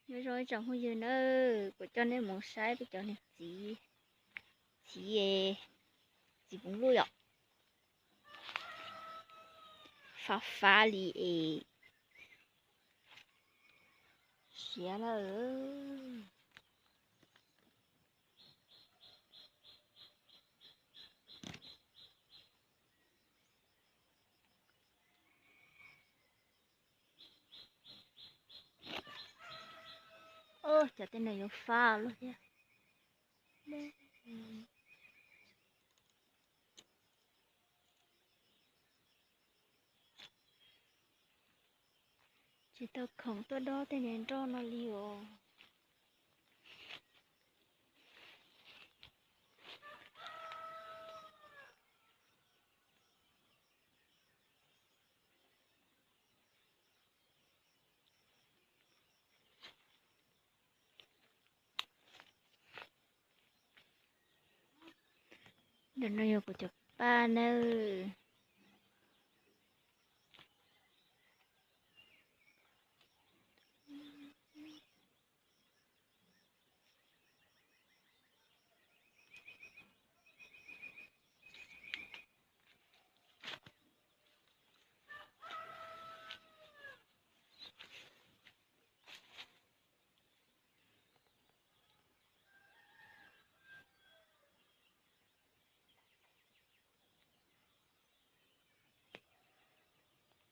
Nyob zoo ib tsoom phooj ywg nawb, kuv coj nej mus saib peb cov niag txiv, txiv, txiv puv luj yom, fav fav li es siav lawm. Cov tej no yuav fab luaj thiab. Tsis tau khoom tuaj dob tej niag nroj no li os. Ntawm no yog kuv cov paj nawb.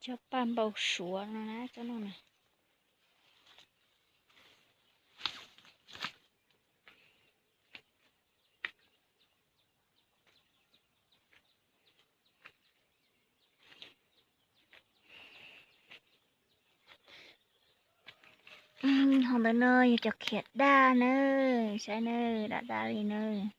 Cov paj npau suav no na, cov no na. Ho ntawm no yog cov khiav daj nawb, saib nawb, daj daj li nawb.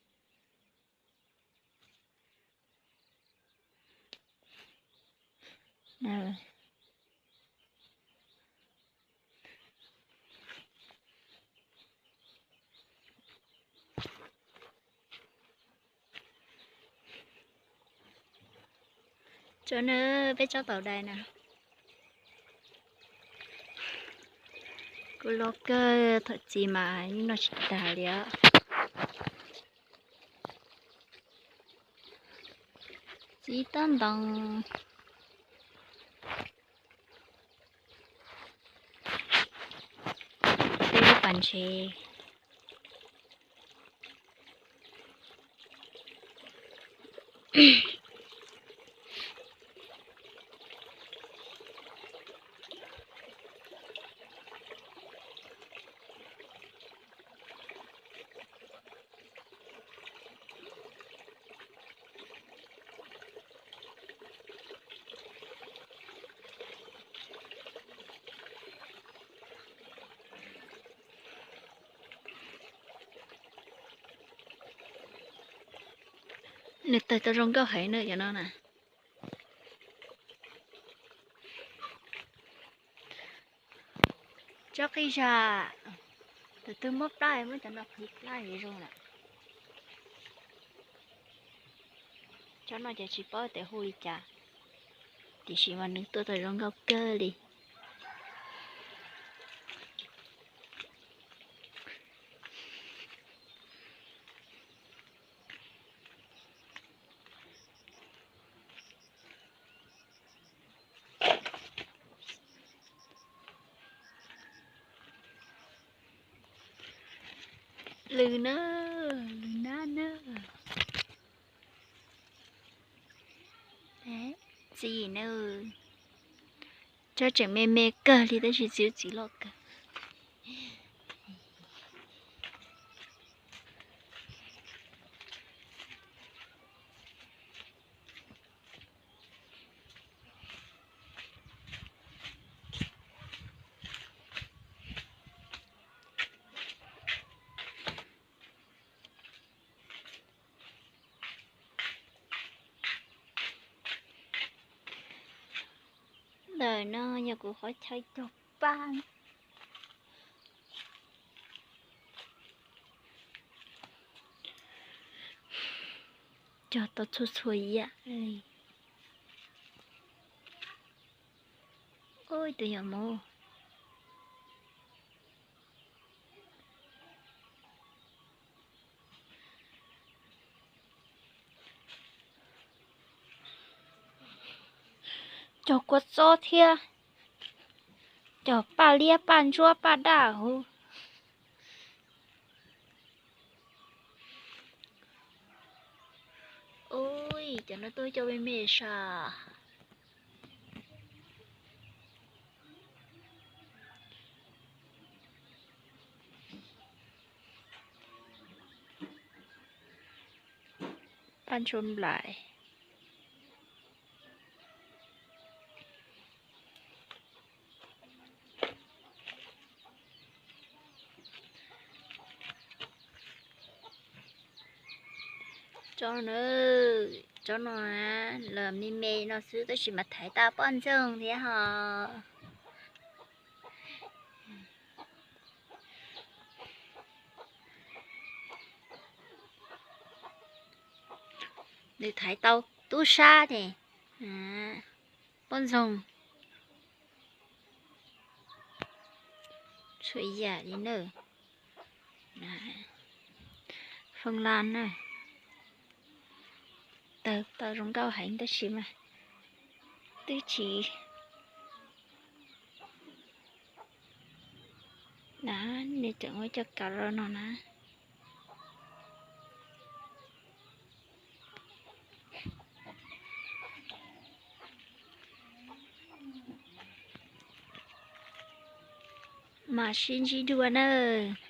Tso na, peb tsob taus dais na. Kuv los kawg thaum txiv mas yeej noj tsis tag li os. Txiv tab ntoos. Peb lub pas ntses. Nws tawg tau zoo nkauj heev na cov no na. Tsob qij zag, tus twg muab plab muab cov no qhwv plab zoo lawm. Tsob no ces tsis paub tias hu li cas, tiam sis mas nws tuaj tau zoo nkauj kawg li. Lwm na, lwm nab na. Txiv na, tsob tseem me me kawg li tab sis txiv txiv loj kawg. Ntawm no yog kuv qhov chaw cog paj. Cog tau txhua txhua yam li. Ub, tus yog mus. Cog kua txob thiab cog paj liab, paj ntsuab, paj daj huv. Ui, cov no tuaj coj me me sas. Paj ntsuab nplaim. Tsob no, tsob no los me me no xwb tab sis mas thaiv tau poj ntxoog thiab hos. Nws thaiv tau tub sab ne, poj ntxoog. Txhua yam li na. Foob laj na. Tawg tau zoo nkauj heev tab sis mas twb tsis na, nws tseem ua cov kaus rau no na. Mam sib ntsib dua nawb.